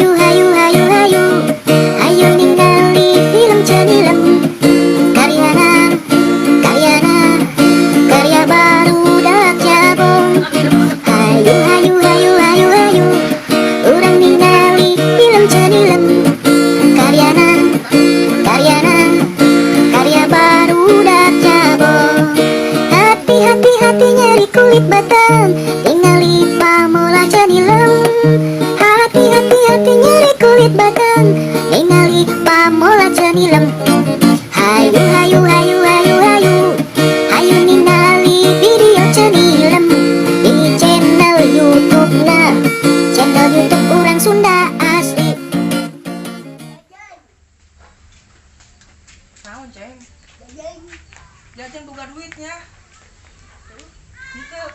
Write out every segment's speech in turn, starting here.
Hayu hayu hayu hayu, hayu ningali film Cenilem. Karyana, karyana, karya barudak jabon. Hayu hayu hayu hayu hayu, urang ningali film Cenilem. Karyana, karyana, karya barudak jabon. Hati hati hati nyeri kulit batang, ningali pamola Cenilem. Hati hati hati nyeri kulit batang, ningali pamola Cenilem. Hayu hayu hayu hayu hayu, hayu ningali video Cenilem di channel YouTube na, channel YouTube urang Sunda asli. Naon, Ceng? Jajan boga duitnya. Henteu.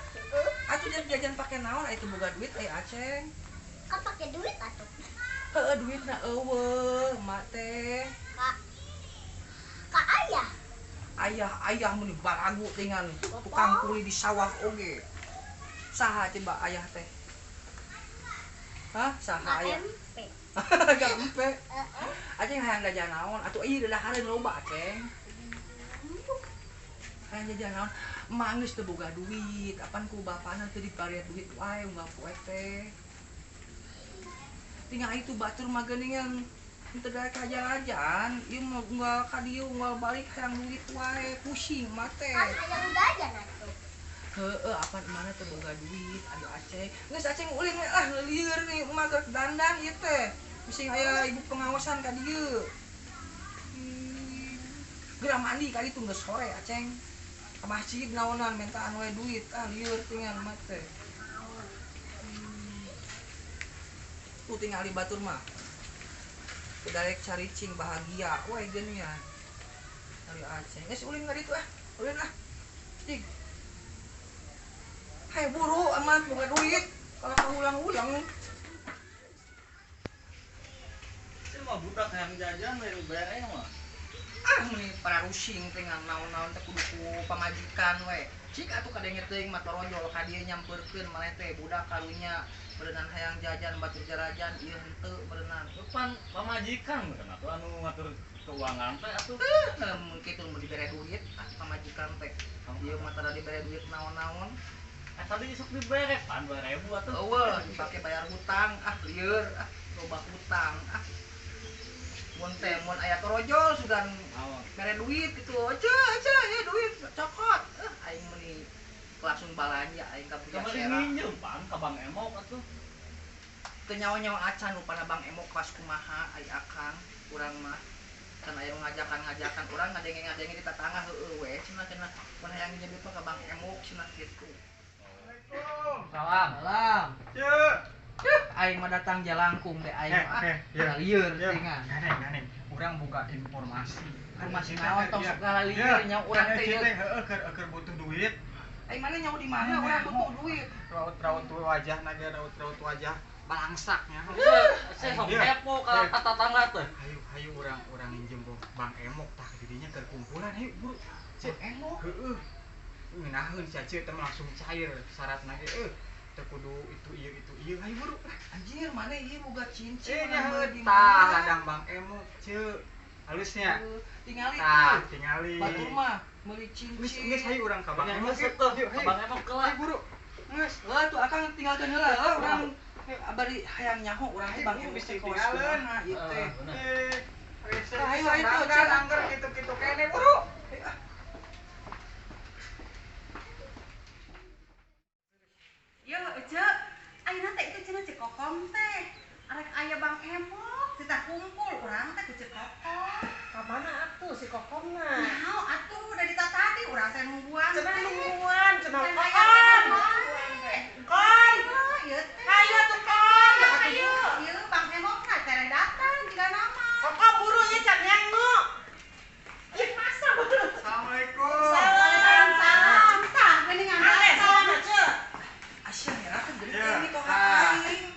Atuh jajan pake naon aya teu boga duit aya Aceng. Kan pakai duit atuh. Heueuh, duitna euweuh, emak teh. Ka ayah. Ayah ayah mun balagu dengan tukang kuli di sawah oge. Saha coba ayah teh? Hah, saha ayah? MP. Gak empe. Aceng hayang jajan naon? Atuh ieu dadahareun loba, Aceng. Hayang jajan naon? Emak geus teu boga duit, apan ku bapana teu dibarian duit wae unggal poe teh. Tinggal itu batur mah geuningan teu daek jajan, ieu mah unggal ka dieu unggal balik hayang duit wae, pusing mah teh. Kan hayang jajan atuh. Heeh, apan emana teu boga duit, aduh Aceng. Geus Aceng ulin we ah, lieur nih emak geus dandan ieu teh. Bisi aya ibu pengawasan ka dieu. Geura mandi ka ditu geus sore Aceng. Ka masjid naonan mintaan we duit, ah lieur tinggal emak teh. Tuh tingali batur mah. Teu daek caricing bahagia we geuningan. Ari Aceng. Geus ulin ka ditu ah. Ulin ah. Cing. Hai buru amat boga duit. Kalau kaulang-ulang. Itu mah budak yang jajan dari bayar mah. Ah meni para rusing teh ngan naon-naon teh kudu ku pamajikan we. Cik atuh kadenge teuing mah torojol ka dieu nyampeurkeun maneh teh budak karunya berenang hayang jajan batur jarajan ieu henteu berenang. Pan pamajikan kan atuh anu ngatur keuangan teh atuh. Mun kitu mun dibere duit ah pamajikan teh. Ieu mah tara dibere duit naon-naon. Tadi isuk dibere pan 2000 atuh. Eueuh dipake bayar hutang ah lieur ah loba hutang ah. Mun teh mun aya torojol sugan mere duit gitu. Aja aja ya duit cokot. Aing meuni langsung balanja aing ka Kamari Pujasera. minjem pan ka Bang Emok atuh. Teu nyawa-nyawa acan rupana Bang Emok kelas kumaha ai akang urang mah. Can aya nu ngajakan-ngajakan urang ngadenge-ngadenge di tatangga heueuh we cenah cenah mun hayang minjem duit mah ka Bang Emok cenah kitu. Assalamualaikum. Salam. Salam. Ceu. Aing mah datang jalangkung deh aing mah. Ya. Lieur tingan. Ganeng, ganeng. Urang boga informasi. Informasi naon tong sok lieur nya urang teh ieu. Heeh, keur butuh duit. Aing mana nyaho di mana urang butuh duit. Raut-raut wajah naga raut-raut wajah balangsaknya. Saya sok kepo ka tetangga teh. Hayu hayu urang urang minjem Bang Emok tah didinya keur kumpulan hayu buru. Cek Emok. Heeh. Ngeunaheun sia ceuk teh langsung cair syaratna ge eueuh. Teu kudu itu ieu hayu buru. Anjir mana ieu boga cincin mana di mana ladang Bang Emok ceuk. Halusnya. Tingali tah, tingali. Batur mah meuli cincin. Geus hayu urang ka Bang Emok. Hayu Bang Emok kelah. Hayu buru. Geus. Heuh tuh akang tinggalkeun heula heuh urang abari hayang nyaho urang teh Bang Emok teh kawas kumaha ieu teh. Hayu hayu tuh cek angger kitu-kitu kene buru. Yo, Ece, ayeuna teh itu cenah Ceu Kokom teh. Arek aya Bang Emok, kita kumpul urang teh ku Ceu Kokom. Ka mana atuh si Kokomna? Naon atuh dari tadi urang teh nungguan. Cenah nungguan, cenah Kokom. Kom. Ieu teh. Hayu atuh Kom. Hayu. Ieu Bang Emok na tereh datang jiga nama. Kokom buru ieu can nyangu. Ih, masa buru. Assalamualaikum. Waalaikumsalam. Tah geuningan datang. Asyik ngerakeun geuning ini kok aing.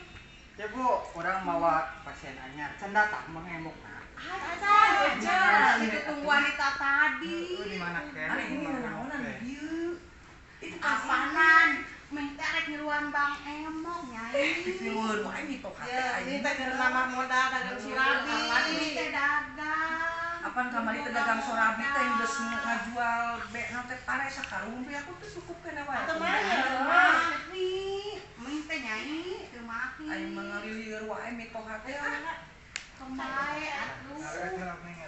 Ya Bu, urang mawa pasien anyar. Can datang Bang Emok na. Acan, acan. Itu tungguan wanita tadi. Di mana kene? Ari ini naonan ieu. Itu apanan? Meh teh rek ngiluan Bang Emok nyai. Pipiluheun wae mitoha teh Ya, aing. ini teh keur nambah modal dagang sirabi. Apaan ini teh dagang. Apan kamari teh dagang sorabi teh geus ngajual be na teh pare sakarung teh aku teh cukup kana wae. Atau mana? Mahi, meh teh nyai teu mahi. Aing mah ngalilieur wae mitoha teh ah. Tong bae atuh.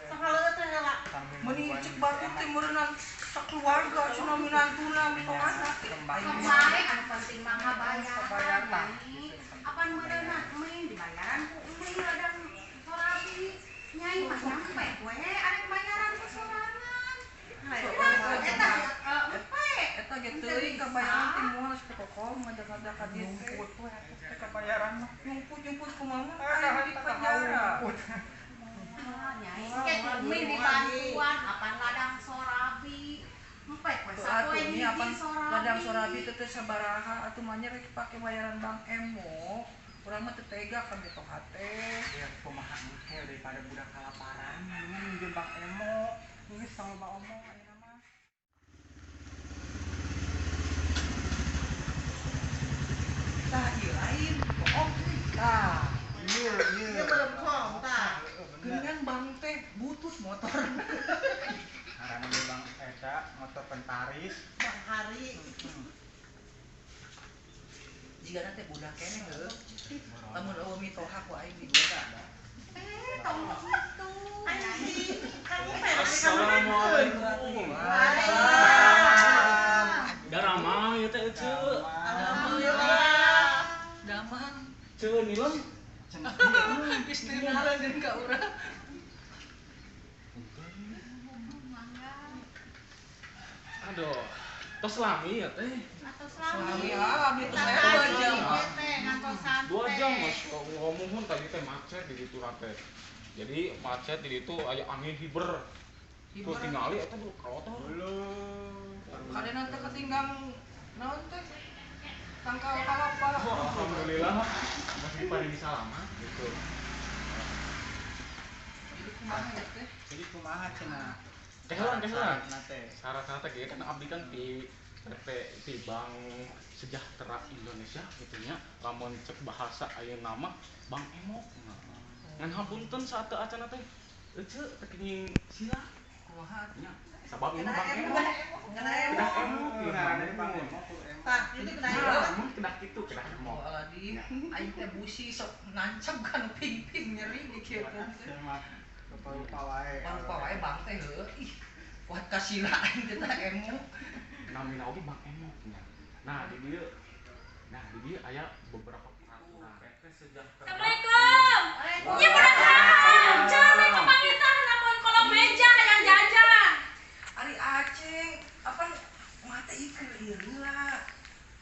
Sok haleueut teh heula. Meuni cek batur teh meureunna sakeluarga cenah minantuna mitohana. Tong bae anu penting mah ngabayar. Kabayar tah. Nyai. Apan meureunna meh dibayaran ku meh ladang sorabi. Nyai mah nyampe we arek bayaran ku sorangan. Eta empe. Eta ge teuing kabayaran teh moal geus kokom ngajak-ngajak ka dieu teh. Nyumput we atuh teh kabayaran mah. Nyumput-nyumput kumaha mah aing di penjara. Nyai ke meh dibantuan apan ladang sorabi. Empe we Tuh sapoe atuh nya hiji apan sorabi. ladang sorabi teh teh sabaraha atuh mah nya rek pake bayaran Bang Emok. Urang mah teu tega ka mitoha teh. Ya kumaha engke daripada budak kalaparan mendingan minjem Bang Emok. Geus tong loba omong ayeuna mah. Tah ieu lain bohong euy. Tah. Iya, iya. Ieu belum kong tah. Heeh, bener. Geuningan bang teh butuh motor. Ngaranna ge Bang eta motor pentaris. Bang Hari. Jigana teh budak keneh heuh. Lamun eueuh mitoha ku aing digoda. Eh, tong kitu. Anjing, kamu teh rek ka mana? Assalamualaikum. Waalaikumsalam. Darama ieu teh eceu. Alhamdulillah. Damang. Ceu nilem. Istrina lain ka urang. Aduh. Tos lami ya teh. Atau Lami selami. ah, abdi teh saya 2 jam. 2 jam mas ngomong tadi teh macet di ditu teh. Jadi macet di ditu aya angin hiber. Terus tingali eta bulu kotor. Belum. Kadena teh ketinggang naon teh? Tangkal kalapa. Oh, alhamdulillah masih pada bisa lama gitu. Jadi kumaha ya teh? Jadi kumaha cenah? Kehelan kehelan. Syaratna teh. Syaratna teh kieu kan abdi kan di PT di Bank Sejahtera Indonesia gitu nya lamun cek bahasa ayeuna mah Bank Emok. Ngan hapunten saat teu acana teh eceu teh kenging sila Kumaha nya sabab ieu mah Bank Emok. Kena Kedah emok. emok ieu Ngaranna ge Bang Emok kudu emok. Tah, itu kena emok. Mah kedah kitu kedah emok. Aladin, aing teh busi sok nancep kan ping-ping nyeri kieu teh. Cenah mah rupa-rupa wae. Rupa wae bang teh heuh. Ih, kuat kasila aing teh tah emok. Namina oge Bank Emok nya. Nah, di dieu aya beberapa peraturan. PT Sejahtera. Assalamualaikum. Ieu budak haram. Cari kepangitan namun kolong meja hayang jajan. Ari Aceng, apa mata ieu keur ieu heula.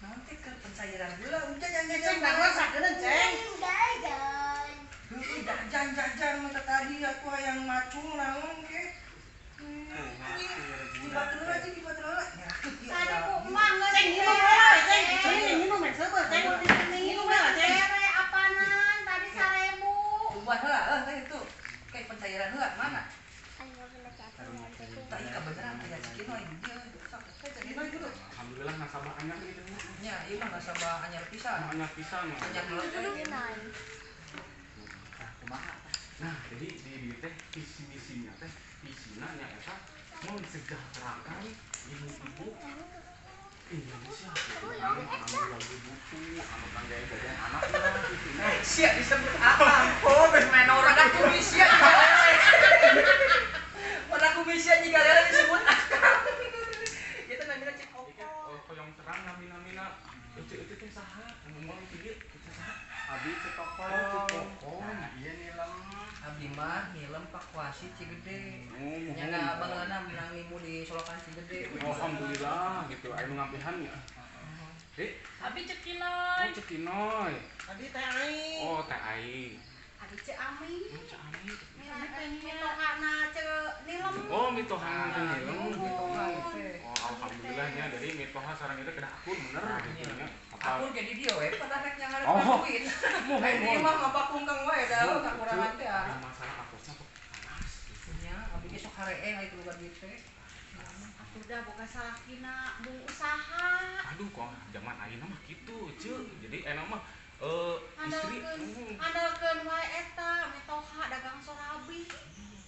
Naon teh keur pencairan heula, udah jajan Ceng, dagang sakeun ceng. Jajan. Heuh, jajan-jajan mah teh tadi aku hayang macung naon ke. Di batur heula jeung di batur heula. Nyerakeun ieu. Tadi ku emak geus Ceng, nginum heula ceng. Ceng, nginum meh seueur ceng. Nginum heula ceng. Bere apanan tadi 1000. Ubah heula heuh teh itu. Kayak pencairan heula mana? Tah ieu kabeneran aya Cikinoy di dieu. Sok teh Cikinoy dulu. Alhamdulillah nasabah anyar gitu nya. Nya, ieu mah nasabah anyar pisan. Anyar pisan. Anyar heula teh. Tah kumaha? Nah, jadi di dieu teh visi misinya teh visina nya eta mensejahterakan ibu-ibu Indonesia gitu. Anu lagi butuh, anu kangge jajan anakna gitu nya. Sia disebut akang. Oh, geus main orang aku misia juga lele. Pada aku misia juga lele disebut akang. Ieu teh namina cek Ieu kan oko. hoyong terang nami-namina. Ece ece teh saha? Anu moal ti dieu teh saha? Abi Cikokom. Oh, Cikokom. Nah, ieu nilem. Abdi mah ngilem Pakuasi Cigede. Oh, muhun. Nyana baheulana minang limu di Solokan Cigede. Alhamdulillah gitu aya nu ngampihan nya. Eh, Abi cek Kinoy. oh Cekinoy. Tadi teh aing. Oh, teh ai. Abi cek Ami. Oh, Cek Ami. Mitohana cek nilem. Oh, mitoha teh nilem. Mitoha teh. Oh, alhamdulillahnya dari mitoha sareng itu kedah akur bener gitu nya. Apa Akur ge di dieu we pada rek nyangar Oh. duit. Muhun, Ini muhun. mah ngabakungkang wae da kakurangan teh ah. Ada masalah akusnya tuh panas gitu. Nya abdi ge sok haree aya boga duit teh. Atuh Da boga salakina bung usaha. Aduh kok zaman ayeuna mah kitu, Ceu. Jadi enak mah istri andalkeun wae eta mitoha dagang sorabi.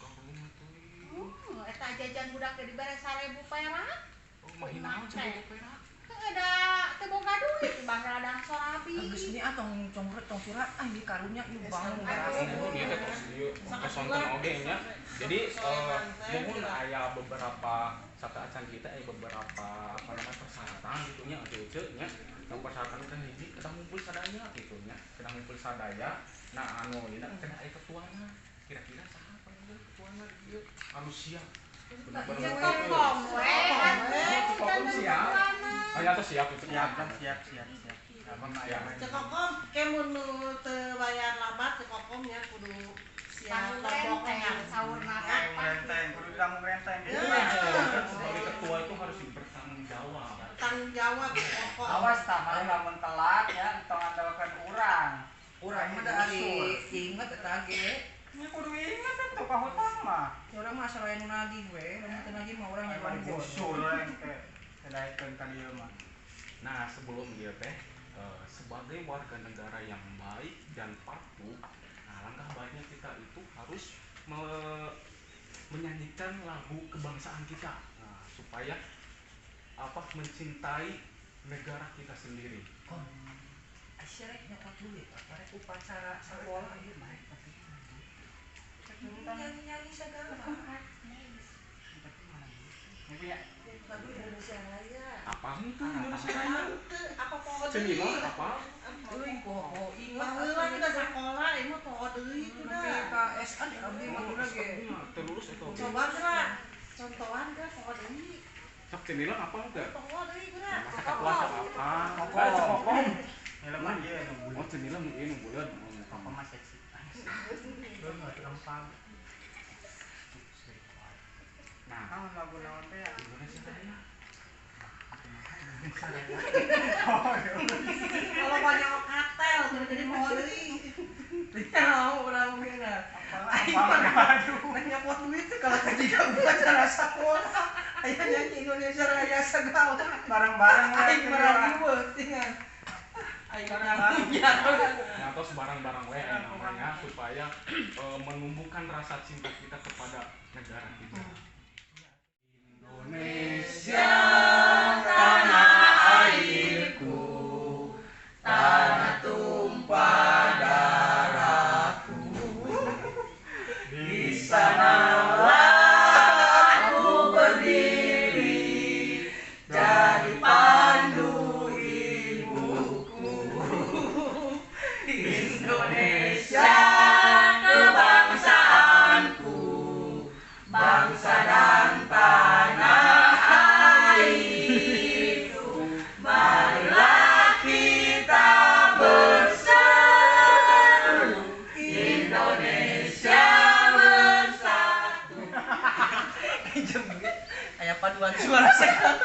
Karunya teuing. Eta jajan budak teh dibere 1000 perak. Oh, mah naon 1000 perak? Heuh da teu boga duit di bang ladang sorabi. Geus ini ah tong congret tong surat ah ieu karunya ieu bangun. Muhun ieu teh tos ieu tos oge nya. Jadi muhun aya beberapa sateuacan kita aya beberapa apa namanya persyaratan gitu nya atuh nya. Nu persyaratan teh hiji kedah ngumpul sadaya gitu nya. Kedah ngumpul sadaya. Nah anu ieu kedah aya ketuana. Kira-kira saha panggil ketuana di dieu? Anu siap. Bener-bener Cekokom we Cekokom siap. Oh ya tuh siap itu. Siap siap siap siap. Cekokom ke mun nu teu bayar labat cekokom nya kudu siap renteng saurna renteng kudu ditanggung renteng. Sebagai ketua itu harus bertanggung jawab. Tanggung jawab cekokom. Awas tah mah lamun telat ya entong andalkeun urang. Urang mah da ari inget eta ge. Nya kudu inget atuh ka hutang mah. Urang mah asal aya nu nagih we, lamun teu nagih mah urang nya digusur we engke. Kedaekeun ka dieu mah. Nah, sebelum dia teh sebagai warga negara yang baik dan patuh, nah langkah baiknya kita itu harus menyanyikan lagu kebangsaan kita, nah, supaya apa mencintai negara kita sendiri. Kom, aisyah rek nyokot duit, apa rek upacara sekolah ieu mah. Nyanyi-nyanyi segala. Ini ya. Lagu Indonesia Raya. Apa itu Indonesia Raya? Apa poho deui? Cenila apa? Euy poho ingat. Baheula kita sakola ieu mah poho deui itu dah. PKS-an abdi mah laguna ge. Teu lulus eta. Coba geura. Contohan geura poho deui. Sok cenila apa teu? Poho deui geura. Masa ketua sok apa? Cekokom. Cenila mah ieu nu buleud. Oh cenila nu ieu nu buleud. Cekokom mah seksi. Belum lempang. Nah, naon lagu naon teh ya? Indonesia Raya. Kalau banyak katel jadi poho deui. Ya, urang geuna. Aing mah nyokot duit teh kalau tadi upacara sekolah. Aya nyanyi Indonesia Raya segala. Bareng-bareng aing mah riweuh tinggal. Aing mah Nah, tos barang-barang we namanya supaya menumbuhkan rasa cinta kita kepada negara kita. Indonesia tanah airku, tanah tumpah darahku, di sanalah aku berdiri jadi pandu ibuku. Indonesia kebangsaanku, bangsa dan tanah airku. Marilah kita bersatu, Indonesia bersatu. Aya paduan suara sekarang.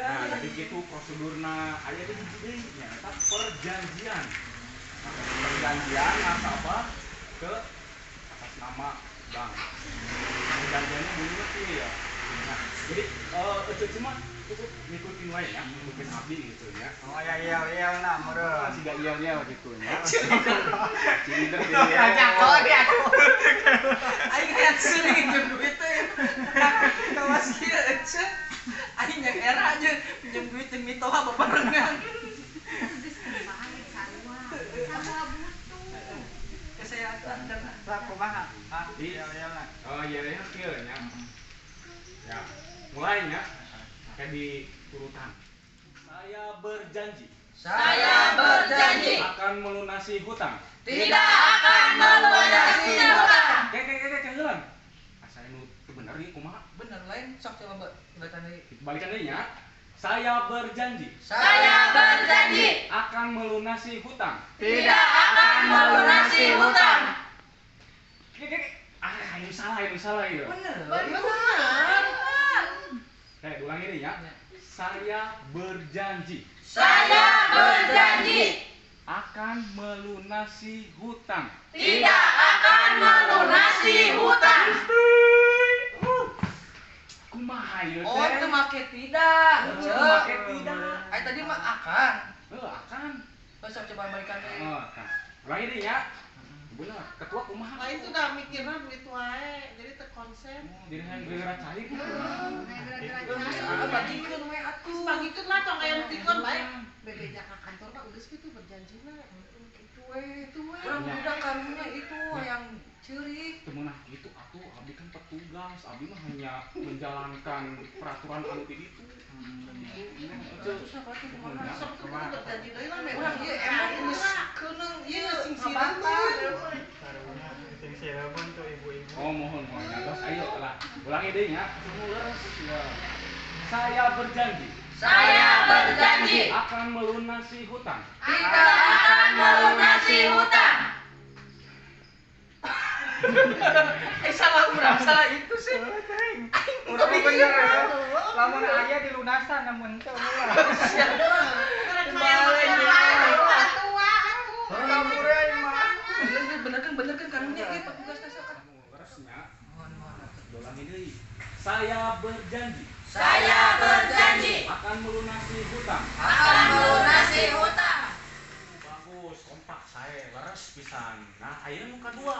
Nah, jadi gitu prosedurna aya di hiji deui nyaeta perjanjian. Nah, perjanjian nasabah ke atas nama bank. Perjanjiannya bunyinya kieu ya. Nah, jadi eceu cuma cukup ngikutin wae ya, ngikutin abdi gitu ya. Oh aya yel-yel na meureun. Siga yel-yel gitu nya. Cinder yel. Cakep ya. Aing hayang seuring minjem duit teh. Kawas kieu eceu. Aing yang era aja minjem duit jeung mitoha bebarengan. Geus kumaha sarua. Sarua butuh. Kesehatan dan Lah kumaha? Ah, yel-yel na. Oh, yel-yel kieu nya. Ya, mulai nya. Kayak di urutan. Saya berjanji. Saya berjanji akan melunasi hutang. Tidak akan melunasi hutang. Kayak heula. Asa nu teu bener ieu kumaha? Bener lain sok coba balikan deui. Balikan deui nya. Saya berjanji. Saya berjanji akan melunasi hutang. Tidak akan melunasi hutang. Kayak ah, ini salah ieu. Bener. Bener. Kayak ulangi deui ya. Saya berjanji. Saya berjanji akan melunasi hutang. Tidak akan melunasi hutang. Kumaha ieu teh? Oh, teu make tidak. Teu make tidak. Ai tadi mah akan. Heuh, akan. Sok coba balikan deui. Oh, tah. Ulangi deui ya. Bener, ketua kumaha? Lain tuh dah mikirna duit wae, jadi teu konsen. Oh, jadi hayang geura cair gitu. Ah, bagikeun we atuh. Bagikeun lah tong aya nu tikeun bae. Bebeja ka kantor mah geus kitu berjanjina. Kitu we, itu we. Urang budak karunya itu yang ceurik. Teu meunah kitu atuh, abdi kan petugas, abdi mah hanya menjalankan peraturan anu ti ditu. Terus apa tuh kumaha? Sok tuh kudu berjanji deui lah me. Urang ieu emang geus keuneung ieu sing ngabantah. Karunya sing sireubun tuh ibu-ibu. Oh, mohon mohon. Terus ayo lah. Ulangi deui nya. Ya. Saya berjanji. Saya berjanji akan melunasi hutang. Tidak akan melunasi hutang. Salah urang, salah itu sih. Urang bener ya. Lamun aya dilunasan namun teu ulah. Bener kan karunya ieu petugasna sok. Leresnya. Mohon mohon. Ulangi deui. Saya berjanji. Saya berjanji akan melunasi hutang. Akan melunasi hutang. Bagus, kompak saya leres pisan. Nah, ayeuna nu kadua.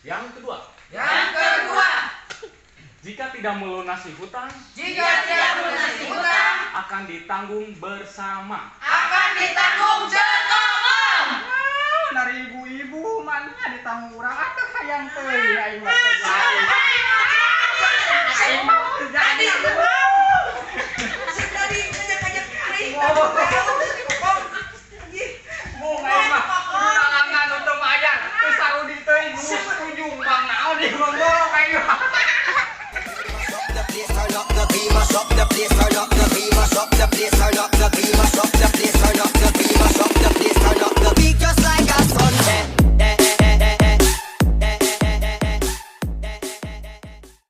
Yang kedua. Yang kedua. Jika tidak melunasi hutang, jika tidak melunasi hutang, akan ditanggung bersama. Akan ditanggung cekokom. Dari ibu-ibu mana ditanggung urang atuh hayang teuing aing mah.